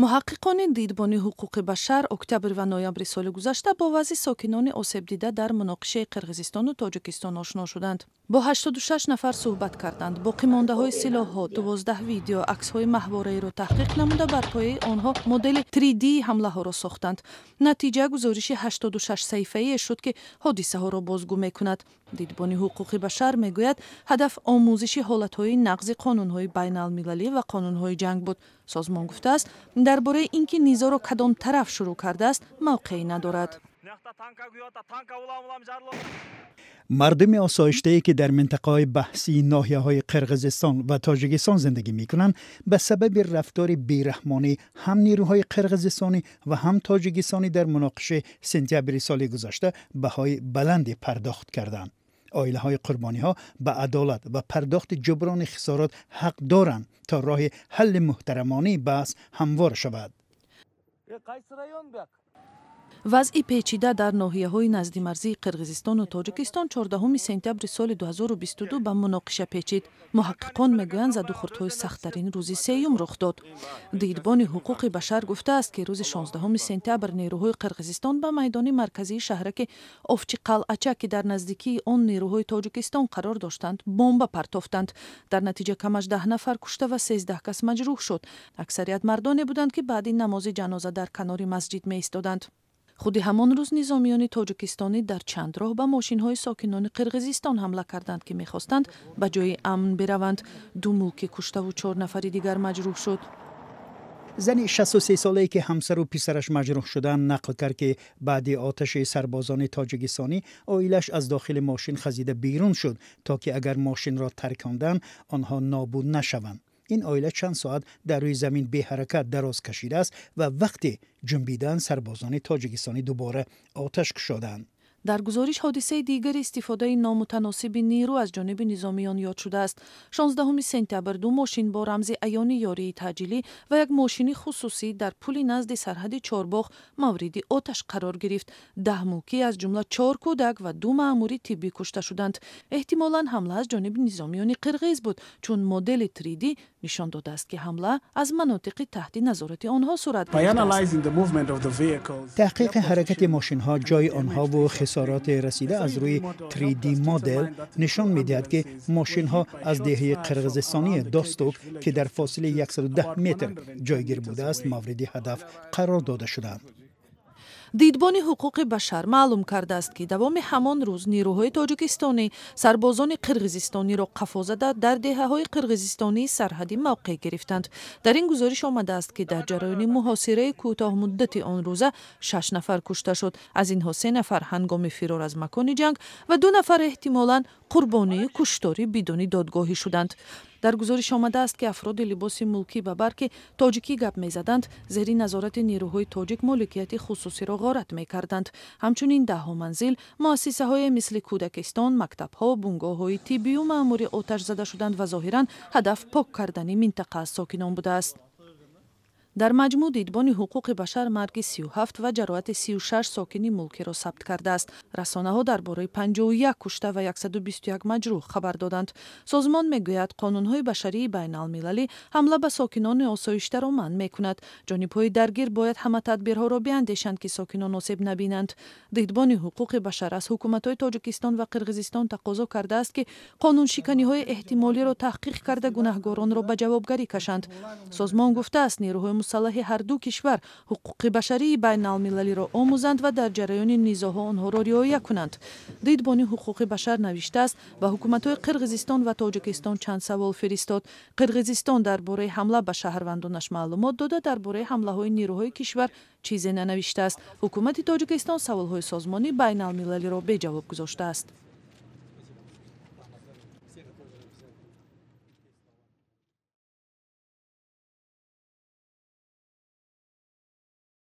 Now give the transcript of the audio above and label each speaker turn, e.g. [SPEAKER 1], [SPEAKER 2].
[SPEAKER 1] Муҳаққиқони Дидбони ҳуқуқи башар октябр ва ноябри соли гузашта бо вазъи сокинони осебдида дар муноқишаи Қирғизистону Тоҷикистон ошно шуданд. Бо 86 нафар суҳбат карданд. Боқимондаҳои силоҳҳо, 12 видео, аксҳои маҳвораиро таҳқиқ намуда, бар пояи онҳо модели 3D ҳамлаҳоро сохтанд. Натиҷа гузориши 86 саҳифаие шуд, ки ҳодисаҳоро бозгӯ мекунад. Дидбони ҳуқуқи башар мегӯяд, ҳадаф омӯзиши ҳолатҳои нақзи қонунҳои байналмилалӣ ва қонунҳои ҷанг буд. Созмон гуфтааст, дар бораи ин ки низоъро кадом тараф шурӯъ кардааст, мавқеъ надорад.
[SPEAKER 2] Мардуми осоиштае, ки дар минтақаҳои баҳсии ноҳияҳои Қирғизистон ва Тоҷикистон зиндагӣ мекунанд, ба сабаби рафтори бераҳмонӣ ҳам нерӯҳои қирғизистонӣ ва ҳам тоҷикистонӣ дар муноқишаи сентябри соли гузашта баҳои баланде пардохт карданд. Оилаҳои қурбониҳо ба адолат ва пардохти ҷуброни хисорот ҳақ доранд, то роҳи ҳалли муҳтарамонаи баҳс ҳамвор шавад.
[SPEAKER 1] Вазъи печида дар ноҳияҳои наздимарзии Қирғизистону Тоҷикистон 14 сентябри соли 2022 ба муноқиша печид. Муҳаққиқон мегӯянд, задухӯрдҳои сахттарин рӯзи сеюм рух дод. Дидбони ҳуқуқи башар гуфтааст, ки рӯзи 16 сентябр нерӯҳои Қирғизистон ба майдони марказии шаҳраки Овчиқалъача, ки дар наздикии он нерӯҳои Тоҷикистон қарор доштанд, бомба партофтанд. Дар натиҷа камаш 10 нафар кушта ва 13 кас маҷрӯҳ шуд. Аксарият мардоне буданд, ки баъди намози ҷаноза дар канори масҷид меистоданд. Худи ҳамон рӯз низомиёни тоҷикистонӣ дар чанд роҳ ба мошинҳои сокинони Қирғизистон ҳамла карданд, ки мехостанд ба ҷои амн бираванд. Ду мулкӣ куштаву чор нафари дигар маҷрӯҳ шуд.
[SPEAKER 2] Зани 63-солае, ки ҳамсару писараш маҷрӯҳ шуданд, нақл кард, ки баъди оташи сарбозони тоҷикистонӣ оилааш аз дохили мошин хазида берун шуд, то ки агар мошинро тарконданд, онҳо нобуд нашаванд. Ин оила чанд соат дар рӯи замин беҳаракат дароз кашидааст ва вақте ҷунбидан, сарбозони тоҷикистонӣ дубора оташ кушоданд.
[SPEAKER 1] Дар гузориш ҳодисаи дигари истифодаи номутаносиби нерӯ аз ҷониби низомиён ёд шудааст. 16 сентябр ду мошин бо рамзи аёни ёрии таъҷилӣ ва як мошини хусусӣ дар пули назди сарҳади Чорбоғ мавриди оташ қарор гирифт. 10 мулкӣ, аз ҷумла чор кӯдак ва ду маъмури тиббӣ, кушта шуданд. Эҳтимолан ҳамла аз ҷониби низомиёни қирғиз буд, чун модели 3D нишон додааст, ки ҳамла аз манотиқи таҳти назорати онҳо сурат гирифтааст.
[SPEAKER 2] Таҳқиқи ҳаракати мошинҳо, ҷои онҳову хисороти расида аз рӯи 3D модел нишон медиҳад, ки мошинҳо аз деҳаи қирғизистонии Достук, ки дар фосилаи 110 метр ҷойгир будааст, мавриди ҳадаф қарор дода шуданд.
[SPEAKER 1] Дидбони ҳуқуқи башар маълум кардааст, ки давоми ҳамон рӯз нерӯҳои тоҷикистонӣ сарбозони қирғизистониро қафо зада, дар деҳаҳои қирғизистонии сарҳадӣ мавқеъ гирифтанд. Дар ин гузориш омадааст, ки дар ҷараёни муҳосираи кӯтоҳмуддати он рӯза шаш нафар кушта шуд. Аз инҳо се нафар ҳангоми фирор аз макони ҷанг ва ду нафар эҳтимолан қурбонии куштори бидуни додгоҳӣ шуданд. Дар гузориш омадааст, ки афроди либоси мулкӣ ба бар, ки тоҷикӣ гап мезаданд, зери назорати нерӯҳои тоҷик моликияти хусусиро ғорат мекарданд. Ҳамчунин даҳҳо манзил, муассисаҳое мисли кӯдакистон, мактабҳо, бунгоҳҳои тиббию маъмурӣ оташ зада шуданд ва зоҳиран ҳадаф пок кардани минтақа аз сокинон будааст. Дар маҷмӯъ Дидбони ҳуқуқи башар марги 37 ва ҷароҳати 36 сокини мулкиро сабт кардааст. Расонаҳо дар бораи 51 кушта ва 121 маҷрӯҳ хабар доданд. Созмон мегӯяд, қонунҳои башарии байналмилалӣ ҳамла ба сокинони осоиштаро манъ мекунад. Ҷонибҳои даргир бояд ҳама тадбирҳоро биандешанд, ки сокинон осеб набинанд. Дидбони ҳуқуқи башар аз ҳукуматҳои Тоҷикистон ва Қирғизистон тақозо кардааст, ки қонуншиканиҳои эҳтимолиро таҳқиқ карда, гунаҳгоронро ба ҷавобгарӣ кашанд. Созмон гуфтааст, нерӯҳои мусаллаҳи ҳарду кишвар ҳуқуқи башарии байналмилалиро омӯзанд ва дар ҷараёни низоъҳо онҳоро риоя кунанд. Дидбони ҳуқуқи башар навиштааст, ба ҳукуматҳои Қирғизистон ва Тоҷикистон чанд савол фиристод. Қирғизистон дар бораи ҳамла ба шаҳрвандонаш маълумот дода, дар бораи ҳамлаҳои нерӯҳои кишвар чизе нанавиштааст. Ҳукумати Тоҷикистон саволҳои созмони байналмилалиро беҷавоб гузоштааст.